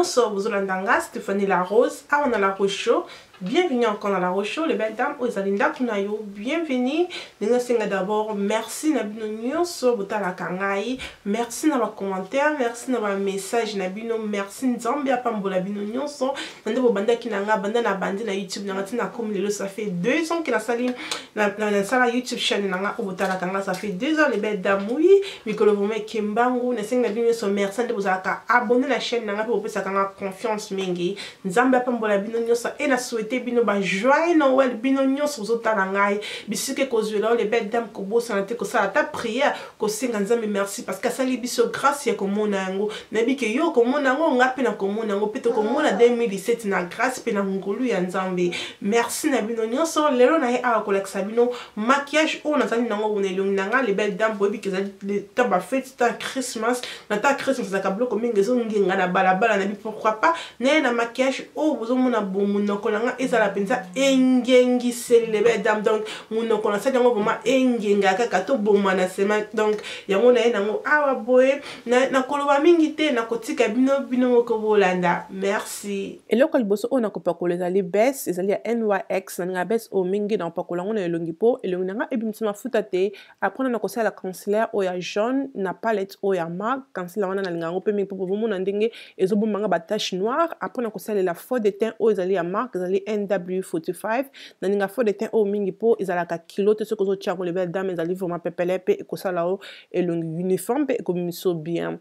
nyonso bozolanda nga Stéphanie La Rose awa na La Rose Show. Bienvenue encore na La Rose Show, les belles dames oyo ezali ndako na yo. Bienvenue. Ndenge nasenga d'abord merci na bino nyonso botalaka ngai, merci na ba commentaires, merci na ba message na bino, merci. Nzambe apambola bino nyonso na nde bobandaki na nga banda na bandi na YouTube na nga ntina komi lelo. Ça fait 2 ans que nasali nasala YouTube chaîne na nga oyo botalaka nga, ça fait 2 ans, les belles dames. Oui, mikolo vraiment ekembangu. Nasengi na bino nyonso merci nde bozalaka abonné na chaîne na nga mpe bopesaka nga confiance mingi. Nzambe apambola bino nyonso e na souhaite bino ba joyeux Noël bino nyonso bozotala ngai bisika ekozwela oyo. Les belles dames, kobosana te kosala ta prière, kosenga Nzambe merci parce que asali biso grâce ya komona yango. Nayebi ke yo komona yango, nga mpe na komona yango mpe tokomona 2017 na grâce mpe na ngolu ya Nzambe. Merci na bino nyonso. Lelo na ye awa kolakisa bino maquillage oyo nazali nango na elongi na nga. Les belles dames, boyebi ke ezali ta bafete ta Christmas. Na ta Christmas ezalaka biloko mingi ezongenga na balabala. Nabi pourquoi pas naye na maquillage oyo bozomona bo monoko na nga ezala mpenza engengiseli, les belles dames. Donc monoko nasali yango vraiment engenga kaka toboma na nsema. Donc yango naye nango awa boye. Nakoloba mingi te, nakotika bino bino moko bolanda. Merci. Eloko ya liboso oyo nakopakola ezali base, ezali ya NYX. Nalinga base oyo mingi. Nakopakola yango na elongi mpo elongi na nga ebimisa mafuta te. Après na kosalela concealer oyo ya jaune na palette oyo ya MAC. Concealer wana nalinga yango mpe mingi mpo bozomona ndenge ezobombanga batache noire. Après na kosalela fond de teint oyo ezali ya MAC, ezali NW45. Nalinga fond de teint oyo mingi mpo ezalaka kilo te. Soki ozotia yango, les belles dames, ezali vraiment pepele mpe ekosala o elongi uniforme mpe ekobimisa bien.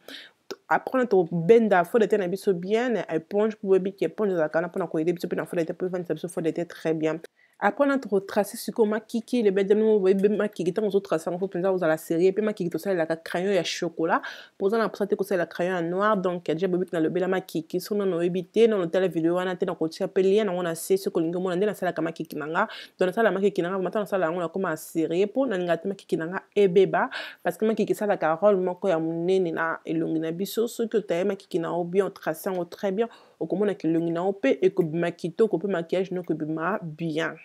Après na tobenda fond de teint na biso bien na éponge mpo boyebi ke éponge ezalaka wana mpona koaider biso mpe na fond de teint mpo evandisa biso fond de teint très bien. Après na tokotrace sikoyo makiki. Les belles dames, boyebi makiki, ntango ozotrace yango fo mpenza ozala sérieux. Mpe makiki tosalelaka crayon ya chocolat mpo oza na mposa te kosalela crayon ya noir. Donc déjà boyebi nalobela makiki. Soki nano oyebi te, nano otala video wana te, nakotia mpe lien nango na se soki olingi omona nde nasalaka makiki na nga. Donc nasala makiki na nga vraiment, ntango nasala yango nakoma sérieux mpo nalingaka te makiki na nga ebeba, parce que makiki esalaka rôle moko ya monene na elongi na biso. Soki otaye makiki na yo bien, otrace yango très bien, okomonaka elongi na yo mpe ekobima kitoko mpe maquillage no ekobima bien.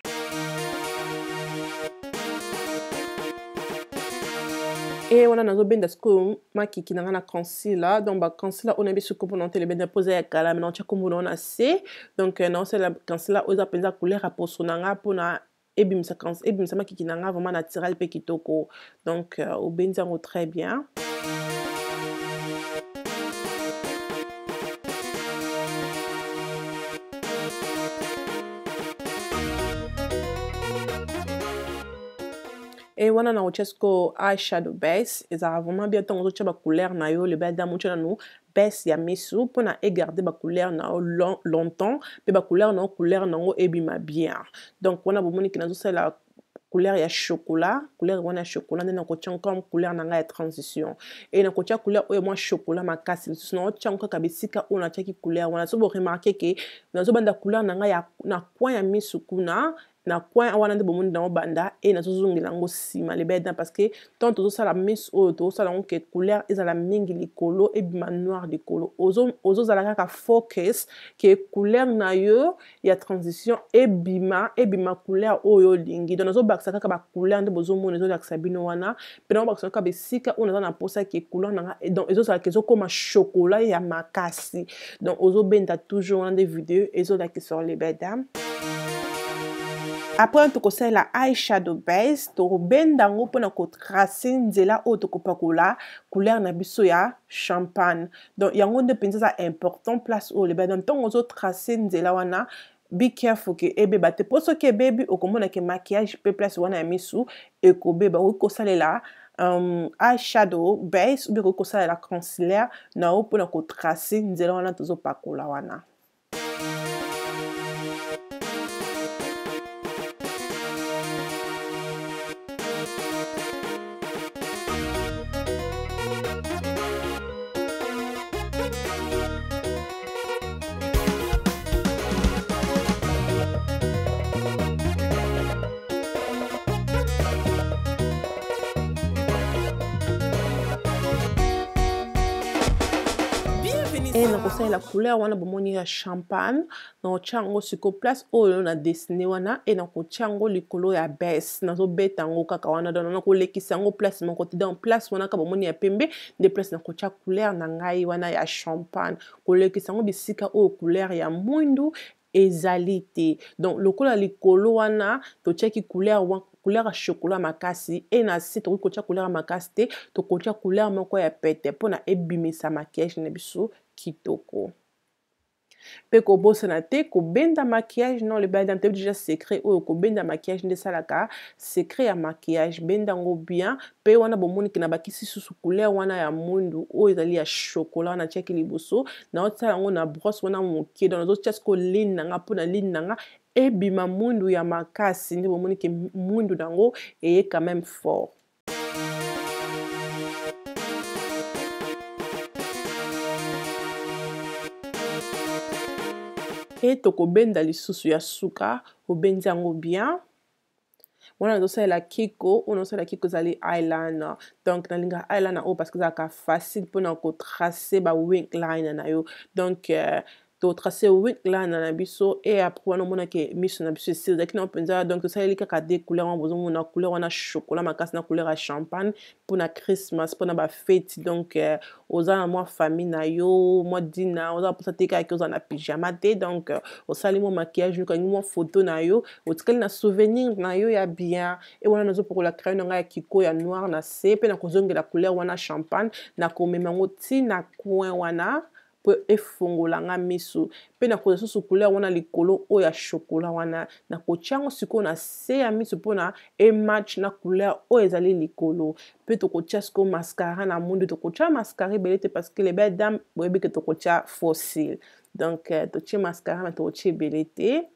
E wana nazobenda sikoyo makiki na nga na concealer. Donc baconcealer oyo nayebi soki kombo na telebenda mpo eza ya kala, me naotya kombo na na se. Donc naosalela concealer oyo eza mpenza couleur ya poso na nga mpona ebimisa makiki na nga vraiment naturel mpe kitoko. Donc obendi yango très bien. E wana na kotia sikoyo eyeshadow base. Ezalaka vraiment bien ntango ozotia bacouleur na yo, les belles dames, otia nanu base ya misu mpona egarde bacouleur na yo longtemps mpe bacouleur na yo, couleur nango ebima bien. Donc wana bomoniki nazosalela couleur ya chocolat. Couleur wana ya chocolat nde nakotia comme couleur na ngai ya transition. E nakotia couleur oyo mwa chocolat makasi lisusu, nakotia yango kaka bisika oyo natiaki couleur wana. So boremarquer ke nazobanda couleur na ngai na coin ya misu kuna, na coin wana nde bomoni naobanda e nazozongela yango nsima, les belles dames, parce que tant tozosala misu oyo, tozosala yango ke couleur ezala mingi likolo, ebima noir likolo. Ozozala kaka focus ke couleur na yo ya transition ebima couleur oyo olingi. Donc nazobakisa kaka bacouleur nde bozomona ezolakisa bino wana mpe nazobakisa kaka bisika oyo naza na mposa ke couleur na nga donc ezozalaka ezokóma chocolat ya makasi. Donc ozobenda toujours wana nde video ezolakisa, les belles dames. Après tokosalela eyeshadow base, tokobenda yango mpona kotrace nzela oyo tokopakola couleur na biso ya champagne. Donc yango nde mpenza eza important place oyo, les belles. Ntango ozotrace nzela wana, be careful ke ebeba te, mpo soki ebebi okomona ke maquillage mpe place wana ya misu ekobeba. Okoki kosalela eyeshadow base ou bien okoki kosalela concealer na yo mpona kotrace nzela wana tozopakola wana. E nakosalela couleur wana bomoni ya champagne, nakotia yango sikoyo place oyo na dessine wana, e nakotia yango likolo ya base. Nazobeta yango kaka wana, donc nakolekisa yango place moko te. Donc place wana kaka bomoni ya pembe nde place nakotia couleur na ngai wana ya champagne. Kolekisa yango bisika oyo couleur ya mwindu ezali te. Donc lokola likolo wana totiaki couleur ya chocolat makasi, e na se tokoki kotia couleur ya makasi te, tokotia couleur moko ya pete mpona ebimisa maquillage na biso kitoko. Mpe kobosana te kobenda maquillage. Non, les belles dames, toyebi déjà secret oyo kobenda maquillage nde esalaka secret ya maquillage. Benda yango bien. Mpe wana bomoni ke na bakisi susu couleur wana ya mwindu oyo ezali ya chocolat wana tiaki liboso, naotisala yango na brosse wana moke. Donc nazotia sikoyo ligne na nga mpona ligne na nga ebima mwindu ya makasi. Nde bomoni ke mwindu nango eye quand même fort. E tokobenda lisusu ya suka, obendi yango bien. Wana nazosalela Kiko, oyo nazosalela Kiko ezali eyeliner. Donc nalingaka eyeliner oyo parce que ezalaka facile mpona kotrace ba wing liner na yo. Donc totrace wing liner na biso, e après wana omonake miso na biso esi ezalaki nango mpenza. Donc tosaleli kaka deux couleurs wana bozomona, couleur wana chocolat makasi na couleur ya champagne, mpona Christmas, mpona bafete. Donc oza na mwa famille na yo, mwa dina, oza mposa te kaka oza na pyjama te. Donc osali mwa maquillage, okangi mwa photo na yo, otikali na souvenir na yo ya bien. E wana nazopakola crayon na ngai ya Kiko ya noir na se, mpe nakozongela couleur wana champagne, nakomema yango ntina coin wana mpo efongola nga miso. Mpe nakozwa susu couleur wana likolo oyo ya chocolat wana, nakotia yango sikoyo na se ya miso mpona ematch na couleur oyo ezali likolo. Mpe tokotia sikoyo mascara na mwindu. Tokotia mascara ebele te parce que les belles dames boyebi ke tokotia faux cils. Donc totie mascara na tokotia ebele te.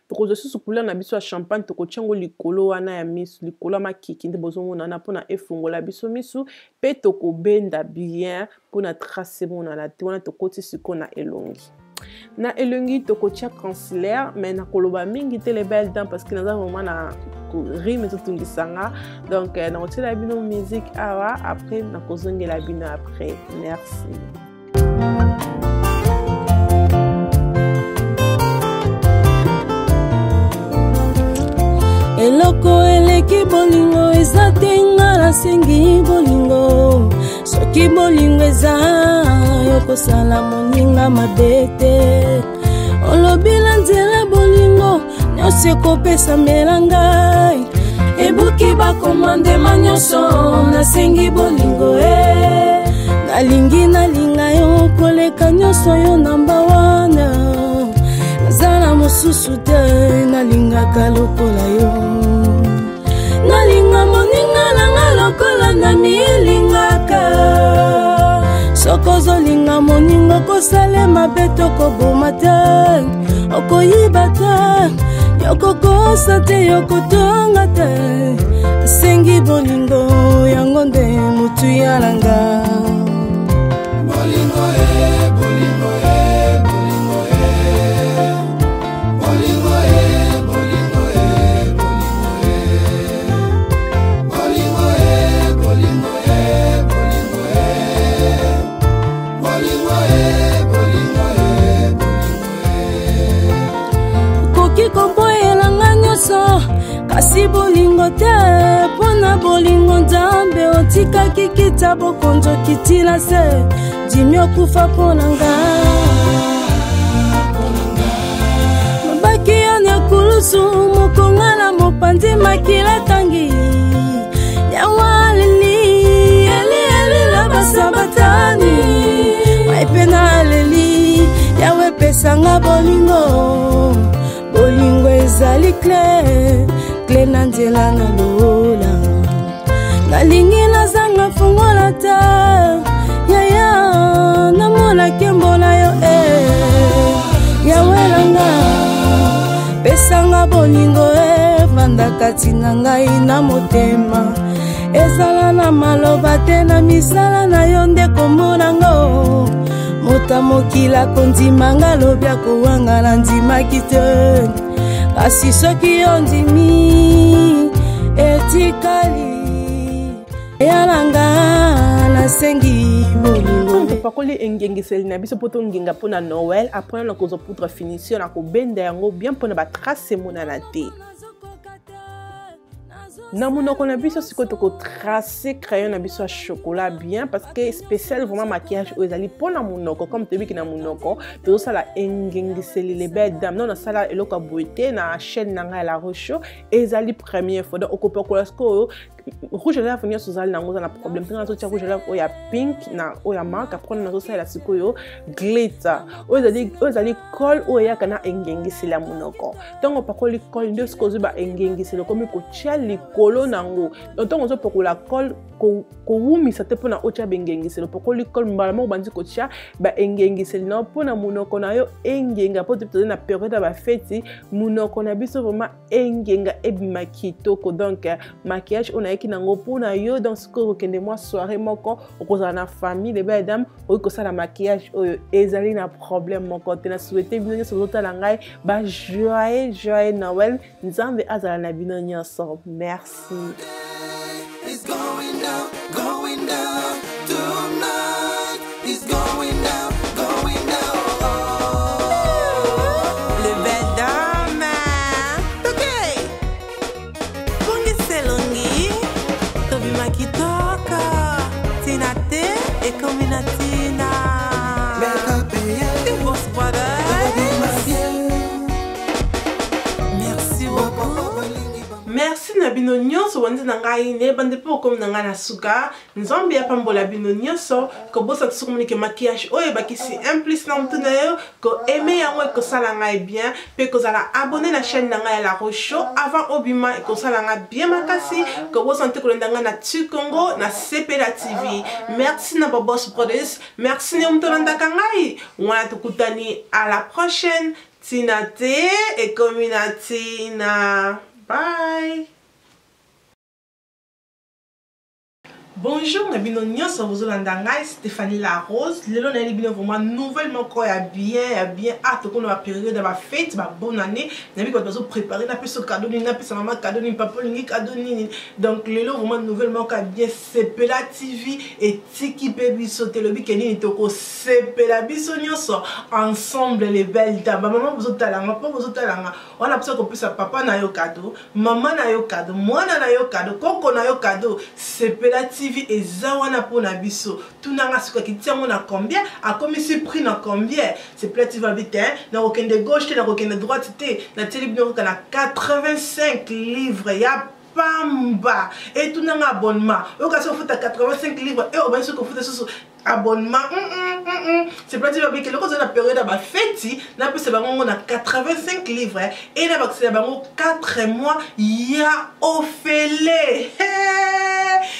Tokozwa susu couleur na biso ya champagne, tokotia yango likolo wana ya miso, likolo ya makiki nde bozomona wana, mpona efongola biso miso. Mpe tokobenda bien mpona trace emonana te. Wana tokoti sikoyo na elongi. Na elongi tokotia concealer, mais nakoloba mingi te, les belles dames, parce que naza vraiment na rhume ezotungisanga. Donc nakotiela bino musique awa, après nakozongela bino après. Merci. Eloko eleki bolingo eza te, nga nasengi bolingo. Soki bolingo eza, yo kosala moninga mabe te. Olobi na nzela bolingo nyonso ekopesamela ngai, ebuki bakomandema nyonso. Nasengi bolingo e, nalingi nalinga yo koleka nyonso, yo namba wana, naza na mosusu te nalingaka lokola yo. Nalinga moninga nanga lokola namilingaka. Soki ozolinga moninga, okosalema mpe tokoboma te, okoyiba te, yokokosa te, yokotonga te. Esengi bolingo, yango nde motu ya nanga. Bolingo e, bolingo e, bolingo e, bolingo e, bolingo e, bolingo e, bolingo e, bolingo e, bolingo e, bolingo e, bolingo e. Okoki koboyelanga nyonso, kasi bolingo te. Mpo na bolingo Nzambe otikaki kita bokonzi, okitila se ndimi okufa mpo na nga. Mabaki yo na kulusu, mokonga na mopanzi, makila tangi yawa aleli eli eli la basabatani ngai mpe naleli. Yawe, epesanga bolingo. Bolingo ezali clé, clé na nzela na lola. Nalingi nazanga fungola te, yaya, namona nkembo na yo e. Yawe nanga, pesanga bolingo evanda kati na ngai na motema. Ezala na maloba te, na misala na yo nde komonango. Moto mokili akondima nga, alobi akowanga na ndimaki te, kasi soki yo ndimi etikali ya nanga. Nasengi bolingo. Topakoli engengiseli na biso mpo tongenga mpo na Noël. Après na kozwa poudre finition na kobenda yango bien mpo na batrace emonana te na monoko na biso. Sikoyo tokotrace crayon na biso ya chocolat bien, parce que spécial vraiment maquillage oyo ezali mpona monoko. Comme toyebiki, na monoko tozosala engengiseli. Les belles dames, non, nasala eloko ya boye te na chaîne na ngai ya La Roche, ezali première fois. Donc okopakola sikoyo rouge à lèvre nyonso ozali nango, oza na problème mpe. Nazotia rouge à lèvre oyo ya pink na oyo ya marque. Après nazosalela sikoyo glitter oyo ezali colle oyo eyaka na engengiseli ya monoko. Ntango opakoli colle, nde sikoyo ozwi baengengiseli, okomi kotia likolo nango. Ntango ozopakola colle, kowumisa te mpona otia baengengiseli. Opakoli colle, mbala moko obandi kotia baengengiseli na mpona monoko na yo engenga, mpo tozali na période ya bafeti, monoko na biso vraiment engenga, ebima kitoko. Donc maquillage oyo nayeki nango mpona yo. Donc sikoyo okende mwa soirée moko, okozala na famille, les belles dames, okoki kosala maquillage oyo, ezali na problème moko te. Na souhaite bino nyonso bozotala ngai ba joyeux joyeux Noël. Nzambe azala na bino nyonso. Merci. It's going down, going down tonight. It's going down, going down. Les belles dames. Ok. Bongisa elongi, tobima kitoko, ntina te ekomi na ntina. Make-up, yeah. Boss Brothers. Tobima bien. Merci beaucoup. Merci na bino nyonso bandi na ngai nayebande mpe okomi na ngai na suka. Nzambe apambola bino nyonso. Kobosa soki omonike maquillage oyo ebakisi un plus na motu na yo, koaimer yango ekosala ngai bien, mpe kozala abonné na chaîne na ngai ya La Roche avant obima ekosala ngai bien makasi. Kobosana te kolanda ngai na Tu Congo na Sepela TV. Merci na Babos Brothers, merci na moto olandaka ngai wana. Tokutani à la prochaine. Ntina te ekomi na ntina. Bye. Bonjour na bino nyonso bozolanda ngai, Stéphanie La Rose. Lelo nayeli bino vraiment nouvelle moko ya bien, ya bien. Ah, tokona bapériode ya bafete, babonne année. Nayebi bato bazoprépare: napesa cadeau nini, napesa mama cadeau nini, papa olingi cadeau nini. Donc lelo vraiment nouvelle moko ya bien. Sepela TV etiki mpe biso te, elobi ke nini, tokosepela biso nyonso ensemble. Les belles dames, bamama bozotalanga, mpo bozotalanga wana, mposa kopesa papa na yo cadeau, mama na yo cadeau, mwana na yo cadeau, koko na yo cadeau, Sepela TV eza wana mpona biso. Tunanga soki akiti yango na combien, akomisi prix na combien. Sepela TV abi te, nakokende gauche te, nakokende droite te, natieli bino kaka na 85 livre ya pamba. Etunanga abonnement oyo, kasi ofuta 85 livre e obandi soki ofuta susu abonnement. Sepela TV abiki eloko ozali na période ya bafeti, napesa bango ngo na 85 livre e na bakisela bango 4 mois ya ofele.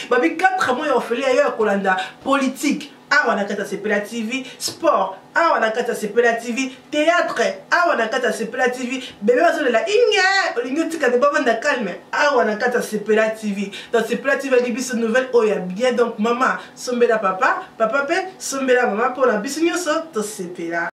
Babi 4 mois ya ofele ya yo ya kolanda politique awa na kati ya Sepela TV, sport awa na kati ya Sepela TV, théâtre awa na kati ya Sepela TV, bebe bazolela inge, olingi otika te bavanda calme awa na kati ya Sepela TV. Donc Sepela TV ali biso nouvelle oyo ya bien. Donc mama sombela papa, papa mpe sombela mama, mpona biso nyonso tosepela.